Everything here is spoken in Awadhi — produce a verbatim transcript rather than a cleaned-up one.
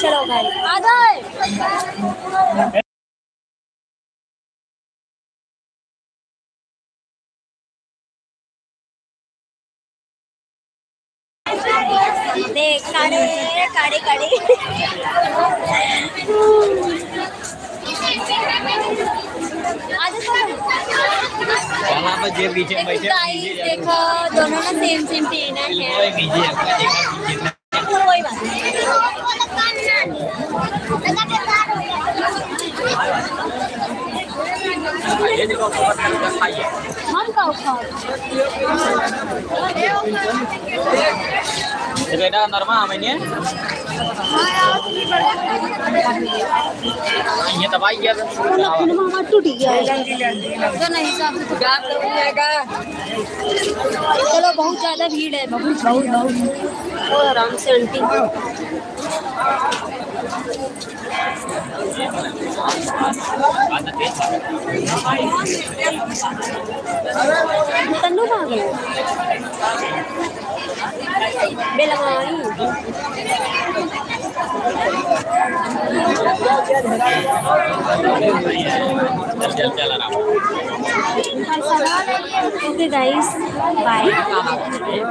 चलो भाई, आ जाए। देख, काढ़े, काढ़े, काढ़े। आज तो वहाँ पर जे पीछे बैठे हैं, guys, पीछे देखो, दोनों ने same same पहना है। कोई पीछे है, कोई देखा पीछे। कोई बात नहीं। हम का उखाड़? ये बेटा नरमा हमें नहीं है। ये दवाई क्या? मतलब, फिर हमारा टूट गया है। तो नहीं, हिसाब से तो क्या करूँगा? चलो, बहुत ज्यादा भीड़ है, बहुत, बहुत, बहुत। ओ, आराम से आंटी। तन्नू कहाँ गए? बेलवाई। चल, चल, चल, आराम। Okay, guys, bye.